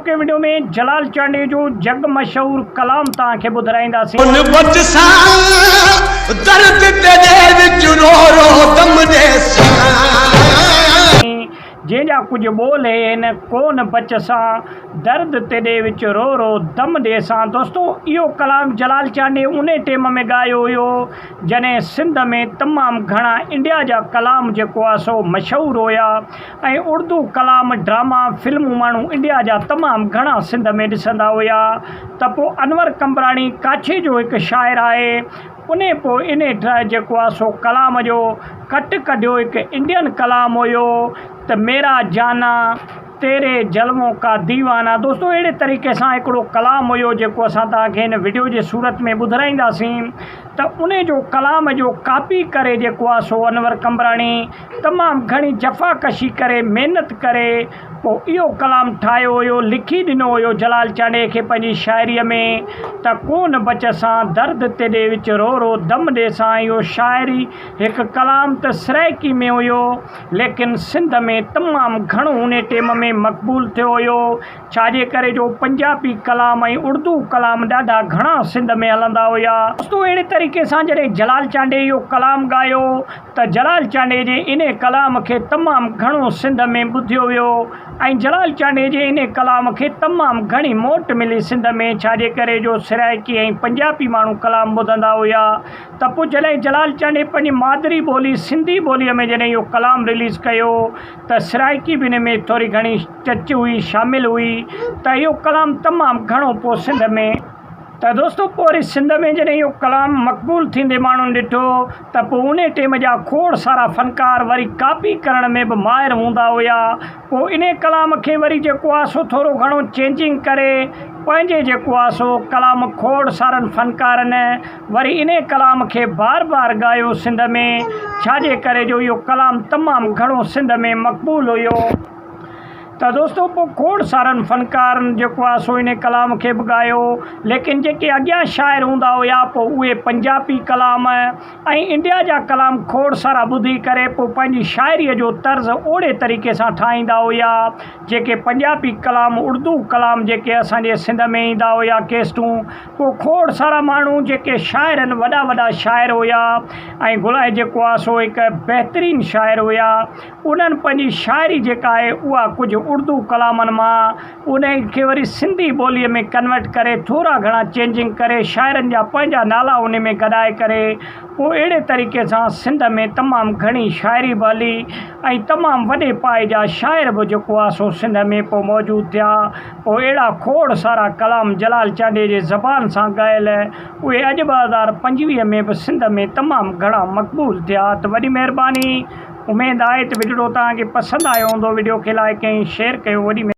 اڄوڪي وڊيو ۾ جلال چانڊيي جو جڳ مشهور ڪلام توهان کي ٻڌرائينداسين. ان بت سان درد تيڏي وچ رو رو دم ڏيسان. جنهن جا ڪجهه ٻول هي هن ڪون بچ سان درد تيڏي وچ رو رو دم ڏيسان دوستو اهو ڪلام جلال چانڊيي انهي ٽيم ۾ ڳايو هيو جڏهن سنڌ ۾ تمام گهڻا انڊيا جا ڪلام جيڪو آ سو مشهور هيا ۽ اردو ڪلام ڊراما فلمون ماڻهو انڊيا جا تمام گهڻا سنڌ ۾ ڏسندا هيا ته پوء انور قمبراڻي ڪاڇي جو هڪ شاعر آهي انهي پوء انهي ڊرا جيڪو آ سو ڪلام جو ڪٽ ڪڍيو هڪ انڊين ڪلام هيو ته ميرا جانا تيري جلوون ڪا ديوانا دوستو اهڙي طريقي سان هڪڙو ڪلام هيو جيڪو اسان توهان کي هن وڊيو جي صورت ۾ ٻڌرائينداسين ته انهي جو ڪلام جو ڪاپي ڪري جيڪو آ سو انور قمبراڻي تمام گهڻي جفا ڪشي ڪري محنت ڪري پوء اهو ڪلام ٺاهيو هيو لکي ڏنو هيو جلال چانڊيي کي پنهنجي شاعريء ۾ ته ڪون بچسان درد تيڏي وچ رو رو دم ڏيسان اهو شاعري هڪ ڪلام ته سرائيڪي ۾ هيو ليڪن سنڌ ۾ تمام گهڻو انهي ٽيم ۾ مقبول ٿيو هيو ڇاجي ڪري جو پنجابي ڪلام ۽ اردو ڪلام ڏاڍا گهڻا سنڌ ۾ هلندا هيا. دوستو اهڙي طريقي سان جڏهن جلال چانڊيي اهو ڪلام ڳايو ته جلال چانڊيي جي انهي ڪلام کي تمام گهڻو سنڌ ۾ ٻڌيو ويو ۽ جلال چانڊيي جي انهي ڪلام کي تمام گهڻي موٽ ملي سنڌ ۾ ڇاجي ڪري جو سرائيڪي ۽ پنجابي ماڻهو ڪلام ٻڌندا هيا ته پوء جڏهن جلال چانڊيي پنهنجي مادري ٻولي سنڌي ٻوليء ۾ جڏهن اهو ڪلام رليز ڪيو ته سرائيڪي به ان ۾ ٿوري گهڻي ٽچ هئي شامل هئي ته اهو ڪلام تمام گهڻو پوء سنڌ ۾. ته دوستو پوء وري سنڌ ۾ جڏهن اهو ڪلام مقبول ٿيندي ماڻهن ڏٺو ته پوء انهي ٽيم جا کوڙ سارا فنڪار وري ڪاپي ڪرڻ ۾ به ماهر هوندا هيا پوء انهي ڪلام کي وري جيڪو آ سو ٿورو گهڻو چينجنگ ڪري پنهنجي جيڪو آ سو ڪلام کوڙ سارن فنڪارن وري انهي ڪلام کي بار بار ڳايو سنڌ ۾ ڇاجي ڪري جو اهو ڪلام تمام گهڻو سنڌ ۾ مقبول هيو. ته دوستو پوء کوڙ سارن فنڪارن جيڪو آهي سو انهي ڪلام کي به ڳايو ليڪن جيڪي اڳيان شاعر هوندا هيا پوء اهي پنجابي ڪلام ۽ انڊيا جا ڪلام کوڙ سارا ٻڌي ڪري پوء پنهنجي شاعريء جو طرز اوڙي طريقي سان ٺاهيندا هيا جيڪي پنجابي ڪلام اردو ڪلام جيڪي اسان جي سنڌ ۾ ايندا هيا ڪيسٽون پوء کوڙ سارا ماڻهو جيڪي شاعرن وڏا وڏا شاعر هيا ۽ گلائي جيڪو آهي سو هڪ بهترين شاعر هيا انهن پنهنجي شاعري جيڪا آهي اها ڪجهه اردو ڪلامن مان انهي کي وري سنڌي ٻوليء ۾ ڪنورٽ ڪري ٿورا گهڻا چينجنگ ڪري شاعرن جا پنهنجا نالا انهي ۾ گڏائي ڪري پوء اهڙي طريقي سان سنڌ ۾ تمام گهڻي شاعري به هلي ۽ تمام وڏي پائي جا شاعر به جيڪو آهي سو سنڌ ۾ پوء موجود ٿيا پوء اهڙا کوڙ سارا ڪلام جلال چانڊيي جي زبان سان ڳايل اهي اڄ 2025 ۾ به سنڌ ۾ تمام گهڻا مقبول ٿيا ته وڏي مهرباني. اميد آهي ته وڊيو توهان کي پسند آيو هوندو وڊيو کي لائيڪ ۽ شيئر ڪيو وڏي.